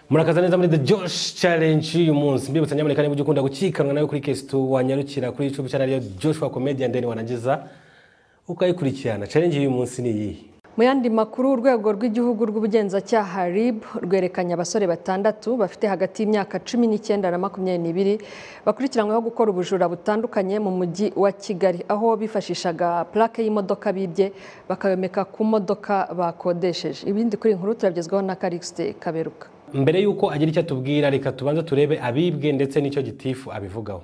Murakaza neza muri The Josh Challenge uyu munsi. Mbibutsa nyamuneka niba ujya gucikanwa nawe kuri Case 2 wanyarukira kuri YouTube channel ya Joshua Comedian, then wanangiza ukayikurikirana. Challenge y'uyu munsi ni iyi. Mu yandi makuru, urwego rw'igihugu rw'ubugenzacyaha RIB rwerekanye abasore batandatu bafite hagati y'imyaka 19 na 22 bakurikiranyweho gukora ubujura butandukanye mu mujyi wa Kigali, aho bifashishaga plaque y'imodoka bibye bakayomeka ku modoka bakodesheje. Ibindi kuri inkuru turabigezwaho na Calixte Kaberuka. Mbere yuko agira icyo atubwira, reka tubanze turebe abibwe ndetse n'icyo gitifu abivugaho.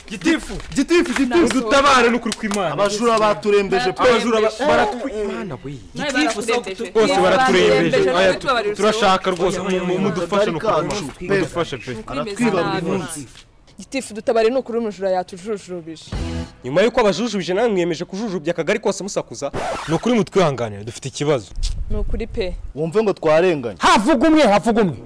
Gitifu, gitifu, gitifu, dutabare n'ukuri kw'Imana. Abajura baturembeje pe. Abajura baratwimana we. Gitifu bose baraturembeje. Turashaka rwose mudufashe n'ukuri. Mudufashe pe. Aratwiba buri munsi. Gitifu dutabare n'ukuri umujura yatujujubije. Nyuma yuko abajujubije namwe mwiyemeje kujujubya akagari kose musakuza, n'ukuri mutwihanganire dufite ikibazo. N'ukuri pe. Wumve ngo twarenganye. Havuga umwe, havuga umwe.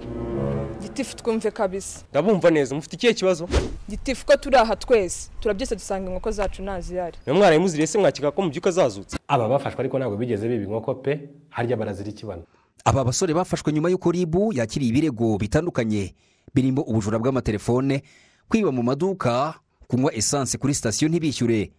Gitifu twumve kabisa. Ndabumva neza, mufite ikihe kibazo? Gitifu ko turi aha twese, turabyese dusanga inkoko zacu nazihari. Mwe mwaraye muziriye se mwakika ko mubyuka zazutse? Aba bafashwe ariko ntabwo bigeze biba inkoko pe, harya barazira ikibana. Aba basore bafashwe nyuma y'uko RIB yakiriye ibirego bitandukanye birimo ubujura bw'amatelefone, kwiba mu maduka, kunywa essence kuri sitasiyo ntibishyure.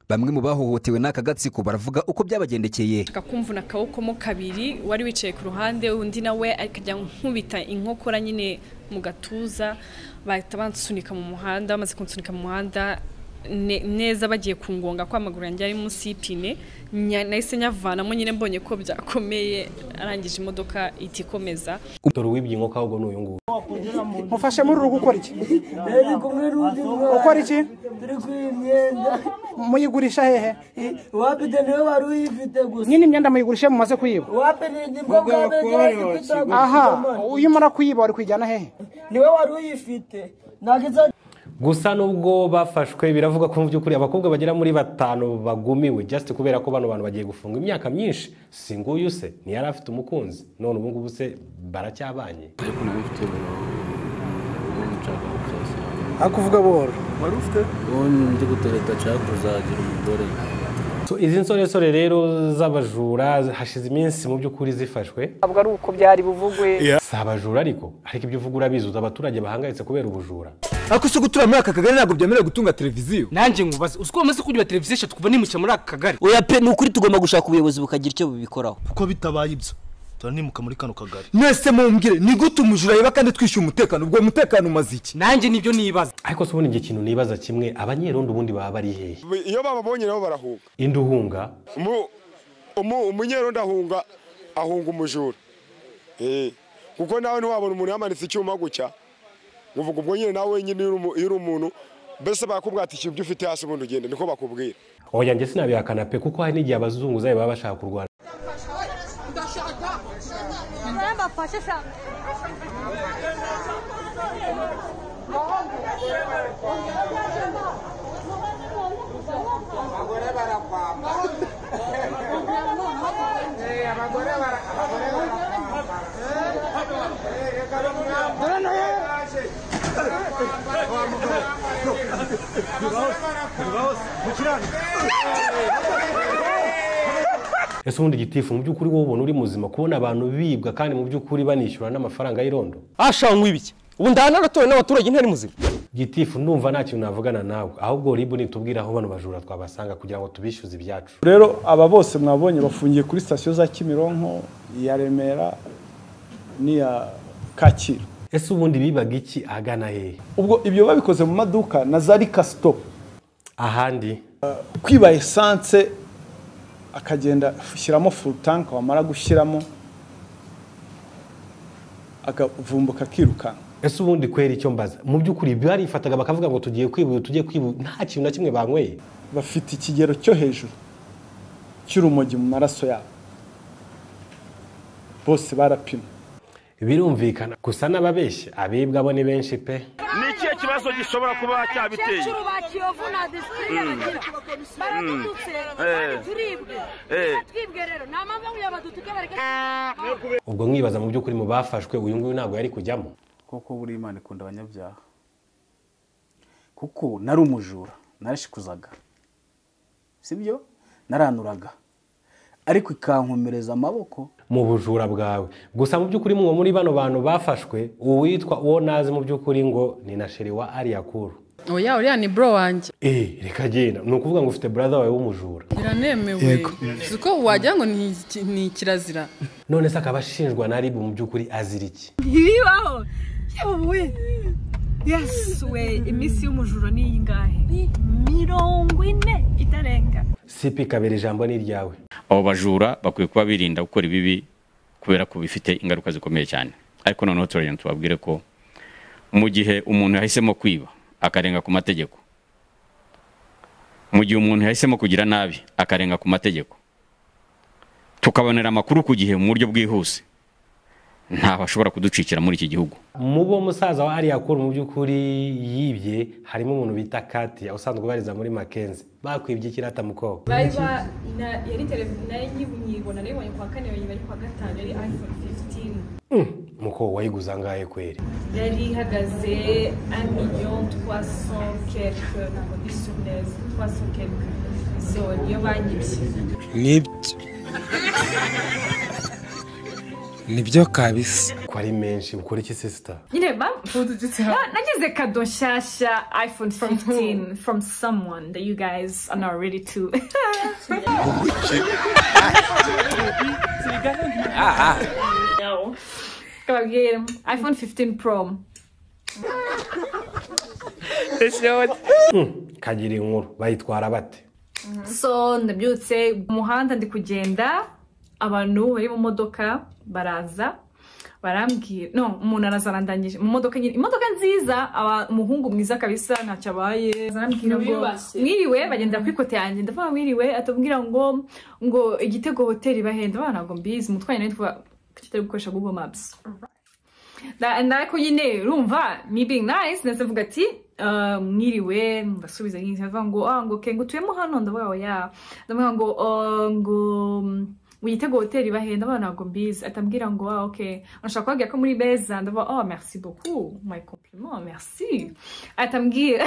Bamwe mu bahohotewe n'aka gatsiko baravuga uko byabagendekeye. Akakumvuna akaboko mo kabiri, wari wicaye ku ruhande, undi nawe akajya nkubita inkokora nyine mu gatuza, bahita bansunika mu muhanda. Bamaze kunsunika mu muhanda neza bagiye kungonga kwa amaguru yanjye ari munsi y'ipine, nahise nyavanamo nyine mbonye ko byakomeye, arangije imodoka itikomeza. Dore uwibye inkoko ahubwo ni uyu nguyu. Mufashe muri urugo ukora iki? Ukora iki? Muyigurisha hehe? Wapite niwe wari uyifite gusa. Nyine imyenda muyigurisha mumaze kuyiba? Wapite nibwo bwa. Aha, uyu mara kuyiba wari kuyijyana hehe? Niwe wari uyifite. Nagize. Gusa nubwo bafashwe biravuga ko mu by'ukuri abakobwa bagera muri batanu bagumiwe just kubera ko bano bantu bagiye gufunga imyaka myinshi. Si nguyu se ntiyari afite umukunzi, none ubu ngubu se baracyabanye. Akuvuga buhoro wari ufite ndi gutereta cyangwa kuzagira umugore. So izi nsoresore rero z'abajura hashize iminsi mu by'ukuri zifashwe. Ntabwo ari uko byari buvugwe. Si abajura ariko ibyo uvuga urabizuza abaturage bahangayitse kubera ubujura. Ariko se gutura muri aka kagari ntabwo byemerewe gutunga televiziyo. Nanjye nkubaze, uzi ko bamaze kugira televiziyo eshatu kuva nimukira muri aka kagari? Oya pe, ni ukuri tugomba gushaka ubuyobozi bukagira icyo bubikoraho. Kuko bitabaye ibyo turanimuka muri kano kagari. Mwese mumbwire ni gute umujura yiba kandi twishyuye umutekano, ubwo umutekano umaze iki? Nanjye nibyo nibaza. Ariko se ubundi njye ikintu nibaza kimwe, abanyerondo ubundi baba bari hehe? Iyo bababonye nabo barahunga. Induhunga? Umunyerondo ahunga umujura. Kuko nawe ntiwabona umuntu yamanitse icyuma gutya. Uvuga ubwo nyine nawe nyine iyo uri umuntu mbese bakubwira ati ibyo ufite hasi ubundi ugende, niko bakubwira. Oya njye sinabihakana pe, kuko hari n'igihe abazunguzayi baba bashaka kurwana. Ese ubundi gitifu mu by'ukuri wowe ubona uri muzima kubona abantu bibwa kandi mu by'ukuri banishyura n'amafaranga y'irondo? Ashanywe ibiki? Ubu ndanaratowe n'abaturage ntari muzima. Gitifu ndumva nta kintu navugana nawe, ahubwo RIB nitubwira aho bano bajura twabasanga kugira ngo tubishyuze ibyacu. Rero aba bose mwabonye bafungiye kuri sitasiyo za Kimironko, iya Remera n'iya Kacyiru. Ese ubundi bibaga iki agana hehe? Ubwo ibyo babikoze mu maduka na za Rikasito. Ahandi kwiba essence akagenda ashyiramo full tank, wamara gushyiramo akavumbuka akirukanka. Ese ubundi kwera icyo mbaza, mu by'ukuri barifataga bakavuga ngo tugiye kwiba, tugiye kwiba, nta kintu na kimwe banyweye. Bafite ikigero cyo hejuru cy'urumogi mu maraso yabo, bose barapimwe. Birumvikana gusa n'ababeshya abibwa bo ni benshi pe. Ni ikihe kibazo gishobora kuba cyabiteye? Ubwo mwibaza mu by'ukuri mu bafashwe uyu nguyu ntabwo yari kujyamo. Koko buri Imana ikunda abanyabyaha. Kuko nari umujura, narashikuzaga. Sibyo? Naranuraga. Ariko ikankomereza amaboko mu bujura bwawe. Gusa mu by'ukuri mwo muri bano bantu bafashwe uwitwa uwo nazi mu by'ukuri ngo ni na sheri wa Aliyakuru. Oya uriya ni bro wanjye. Reka genda. Ni ukuvuga ngo ufite brother wawe w'umujura. Biranemewe. Siko wagira ngo ni kirazira. None se akaba ashinjwa na RIB mu by'ukuri azira iki? Ntibibaho. Yewe. Yes we, iminsi y'umujura ni ingahe? 40 itarenga. CP Kabera ijambo ni ryawe. Abo bajura bakwiye kuba birinda gukora ibibi kubera ko bifite ingaruka zikomeye cyane. Ariko noneho turagenda tubabwire ko mu gihe umuntu yahisemo kwiba akarenga ku mategeko, mu gihe umuntu yahisemo kugira nabi akarenga ku mategeko, tukabonera amakuru ku gihe mu buryo bwihuse, ntaho ashobora kuducikira muri iki gihugu. Mu bo musaza wa Aliyakuru mu by'ukuri yibye harimo umuntu bita Katia usanzwe ubariza muri Mackenzie. Bakwibye ikirata mukobwa. Bari ba yari telefone nayo nyibona nayibonye kwa kane bari kwa gatanu yari iPhone 15. Mukobwa wayiguza ngahe kweri? Yari ihagaze 1,300,000 quelque, ntabwo ndi sûr neza, 300 quelque. So niyo banyibye. Nibyo. Nibyo kabisa. Ko ari menshi ukora iki sister? Nyine ba nagize kado nshyashya iPhone 15 from someone that you guys are not ready to. No. Kababwira iPhone 15 Pro. Kagira inkuru bayitwara bate? So ndabyutse umuhanda ndi kugenda abantu bari mu modoka baraza barambwira no umuntu araza arandangije mu modoka nyine imodoka nziza umuhungu mwiza kabisa ntacyo abaye arambwira ngo mwiriwe bagenda kuri kote yanjye ndavuga mwiriwe atubwira ngo ngo Igitego hotel bahenda abana ntabwo mbizi mutwanye nawe tuvuga kitari gukoresha Google Maps ariko nyine urumva me being nice ndetse mvuga ati mwiriwe ndasubiza nyine ndavuga ngo ngo ke ngo utuyemo hano ndavuga oya ndavuga ngo ngo Igitego hotel bahenda abana ntabwo mbizi atambwira ngo ah okay nshaka kubabwira ko muri beza ndavuga oh merci beaucoup my compliment merci atambwira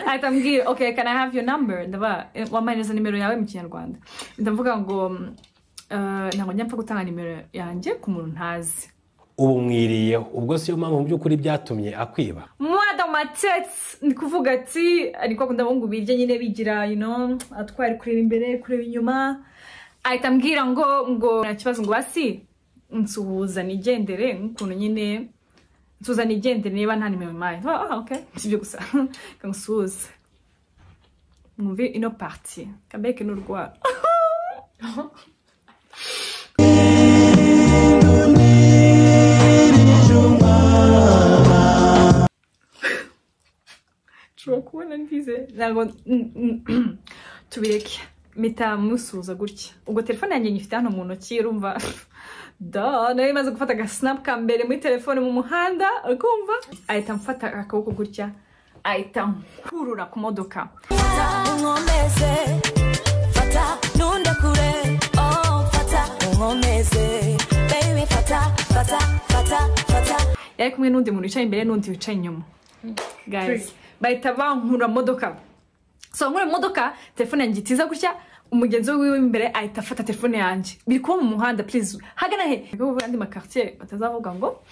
atambwira okay can I have your number ndavuga wampaye nimero yawe mu Kinyarwanda ndavuga ngo ntabwo njya mpfa gutanga nimero yanjye ku muntu ntazi. Ubu mwiriyeho ubwo siyo mpamvu mu by'ukuri byatumye akwiba. Moi dans ma tête ni kuvuga ati ariko akunda abahungu birya nyine bigira you know atwara kureba imbere kureba inyuma ahita ambwira ngo ngo nta kibazo ngo basi nsuhuza nigendere nk'ukuntu nyine nsuhuza nigendere niba nta nimero mpaye. Ah okay sibyo gusa nsuhuza mwumve ino partie kabeke n'urwara. Nshobora kubona mbize ntabwo tubireke mpita musuhuza gutya ubwo telefone yanjye nyifite hano mu ntoki urumva da nari maze gufata agasinapu ka mbere muri telefone mu muhanda ukumva ahita mfata akaboko gutya ahita nkurura ku modoka. Yari kumwe n'undi muntu wicaye imbere n'undi wicaye inyuma guys bahita bankura modoka. So nkura modoka telefone yanjye itiza gutya umugenzi wiwe imbere ahita afata telefone yanjye biri kuba mu muhanda please hagana he kuvuga andi makartier batazavuga ngo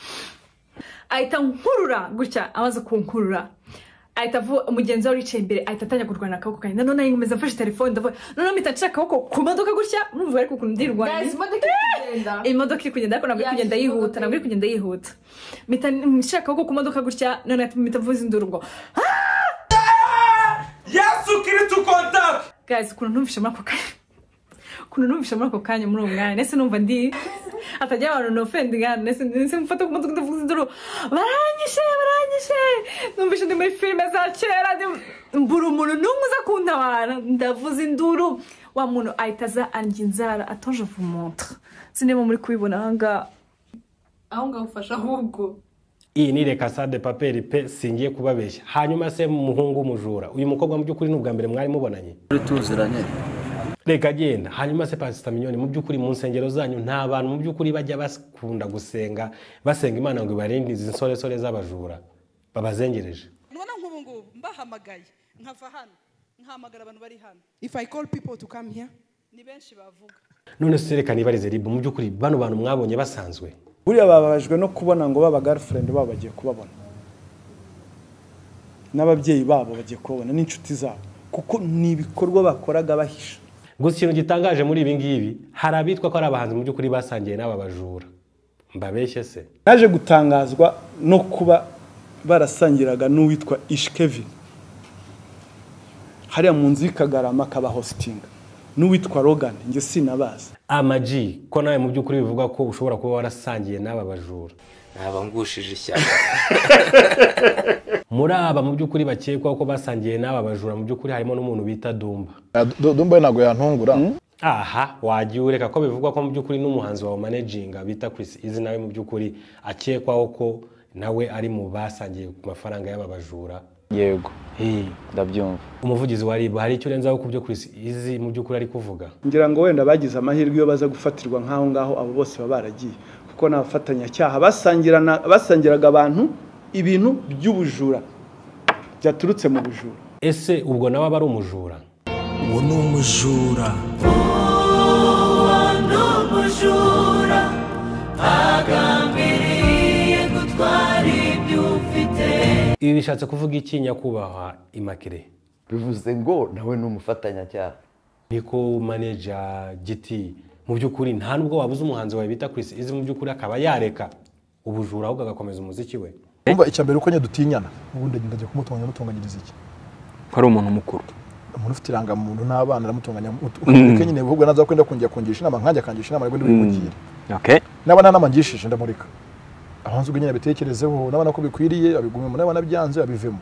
ahita nkurura gutya amaze kunkurura ahita umugenzi we wicaye imbere ahita atangira kurwana akaboko kanjye nanone nkomeza mfashe telefone ndavuga nanone mpita nshaka akaboko ku modoka gutya murumva ariko ukuntu ndirwanya imodoka iri kugenda ariko ntabwo iri kugenda yihuta ntabwo iri kugenda yihuta mpita nshaka akaboko ku modoka gutya none mpita mvuza induru ngo Yesu Kristo contact. Guys ukuntu numvishe muri ako kanya ukuntu numvishe muri ako kanya muri uwo mwanya nese numva ndi atajya abantu no offending nese mfata ku modoka ndavuza induru baranyishe baranyishe numvishe ndi muri filime za kera mbura umuntu n'umwe uza kuntabara ndavuza induru wa muntu ahita aza andya inzara attends je vous montre sinema muri kubibona aha ngaha Aho ngaho ufasha ahubwo. Iyi ni reka de paperi pe, singiye kubabeshya. Hanyuma se muhungu mujura, uyu mukobwa mu by'ukuri ni ubwa mbere mwari mubonanye? Tuziranye. Reka genda. Hanyuma se Pastor Mignone, mu by'ukuri mu nsengero zanyu nta bantu mu by'ukuri bajya bakunda gusenga basenga Imana ngo ibarinde izi nsoresore z'abajura babazengereje? Nubona nk'ubu ngubu mbahamagaye nkava hano nkahamagara abantu bari hano. If I call people to come here, ni benshi bavuga. None se reka nibarize RIB, mu by'ukuri bano bantu mwabonye basanzwe? Buriya bababajwe no kubona ngo baba girlfriend babo bagiye kubabona, n'ababyeyi babo bagiye kubabona, n'inshuti zabo, kuko ni ibikorwa bakoraga bahisha. Gusa ikintu gitangaje muri ibi ngibi, hari abitwa ko ari abahanzi mu by'ukuri basangiye n'aba bajura. Mbabeshye se? Naje gutangazwa no kuba barasangiraga n'uwitwa Ishkevin hariya mu nzu y'Ikagarama akaba hosting, n'uwitwa Rogan, njye sinabazi. Amaji, ko nawe mu by'ukuri bivuga ko ushobora kuba warasangiye n'aba bajura? Naba ngushije ishyaka. Muri aba mu by'ukuri bakekwa ko basangiye n'aba bajura mu by'ukuri harimo n'umuntu bita Dumba. Dumba ntabwo yantungura. Aha, wagiye ureka ko bivugwa ko mu by'ukuri n'umuhanzi wa managinga bita Chris Easy nawe mu by'ukuri akekwaho ko nawe ari mu basangiye ku mafaranga y'aba bajura. Yego. Ndabyumva. Umuvugizi wa RIB, hari icyo urenzaho ku byo Chris Easy mu by'ukuri ari kuvuga? Ngira ngo wenda bagize amahirwe iyo baza gufatirwa nk'aho ngaho abo bose baba baragiye, kuko n'abafatanyacyaha basangiraga abantu ibintu by'ubujura byaturutse mu bujura. Ese ubwo nawe aba ari umujura? Uwo ni umujura. Uwo ni umujura agambiriye gutwara ibyo ufite. Ibi bishatse kuvuga iki nyakubahwa Immaculée? Bivuze ngo nawe ni umufatanyacyaha. Niko manager Giti, mu by'ukuri nta nubwo wabuze umuhanzi wawe bita Chris Easy mu by'ukuri akaba yareka ubujura ahubwo agakomeza umuziki we. Umva icya mbere uko nyadutinyana, ubundi ndajya kumutunganya mutunganyiriza iki? Ko ari umuntu mukuru. Umuntu ufite irangamuntu n'abana aramutunganya ukamureka nyine, ahubwo naza kwenda kungiye kungisha inama nkanjye akangisha inama ariko ndibimugire. Okay. Naba nta nama ngishije ndamureka. Abanza ubwo nyine abitekerezeho, nabona ko bikwiriye abigumemo, nabona byanze abivemo.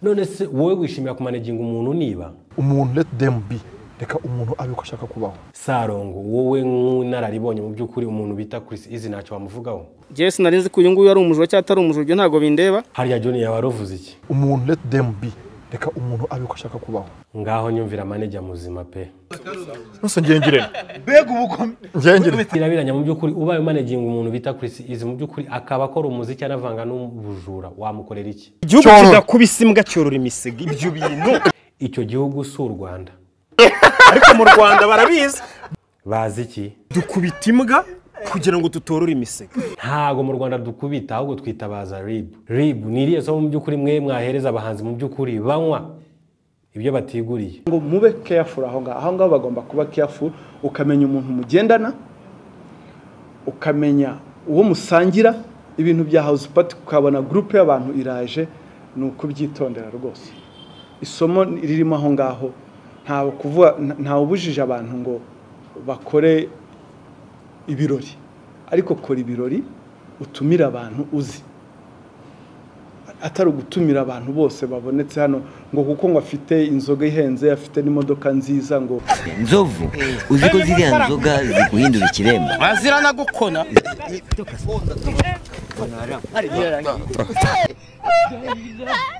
None se wowe wishimira kumanaginga umuntu niba? Umuntu let them be. Reka umuntu abe uko ashaka kubaho. Sarongo, wowe nk'inararibonye mu by'ukuri umuntu bita Chris Easy ntacyo wamuvugaho? Jewe sinari nzi ko uyu nguyu ari umujura cyangwa atari umujura, ibyo ntabwo bindeba. Hariya John yaba aruvuze iki? Umuntu let them be. Reka umuntu abe uko ashaka kubaho. Ngaho nyumvira manager muzima pe. Nuse ngengire. Mbega ubugome. Ngengire. Irabiranya mu by'ukuri ubaye managinga umuntu bita Chris Easy mu by'ukuri akaba akora umuziki anavanga n'ubujura, wamukorera iki? Igihugu kidakubise imbwa cyorora imisega, ibyo bintu. Icyo gihugu si u Rwanda. Ariko mu Rwanda barabizi. Bazi iki? Dukubita imbwa kugira ngo tutorore imisega. Ntago mu Rwanda dukubita, ahubwo twitabaza RIB. RIB ni iriya somo mu by'ukuri mwe mwahereza abahanzi mu by'ukuri banywa ibyo batiguriye. Ngo mube careful aho ngaho, aho ngaho bagomba kuba careful, ukamenya umuntu mugendana, ukamenya uwo musangira ibintu bya house party, ukabona group y'abantu iraje, ni ukubyitondera rwose. Isomo ririmo aho ngaho, ntawe kuvuga, ntawe ubujije abantu ngo bakore ibirori, ariko kora ibirori utumira abantu uzi, atari ugutumira abantu bose babonetse hano ngo kuko ngo afite inzoga ihenze, afite n'imodoka nziza. Ngo Nzovu, uzi ko ziriya nzoga ziguhindura ikiremba? Azira nagukona.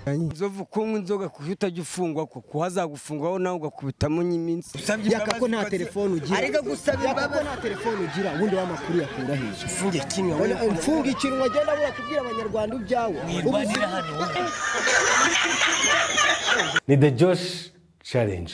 Nzovu kunywa inzoga kuko utajya ufungwa, kuko hazagufungwaho nawe ugakubitamo n'iminsi. Yaka ko nta telefone ugira. Ariko gusaba Yaka ko nta telefone ugira, ubundi wa makuru yakura hehe? Mfunge ikinwa. Mfunge ikinwa, agenda abura kubwira abanyarwanda ibyawe. Ni The Josh Challenge.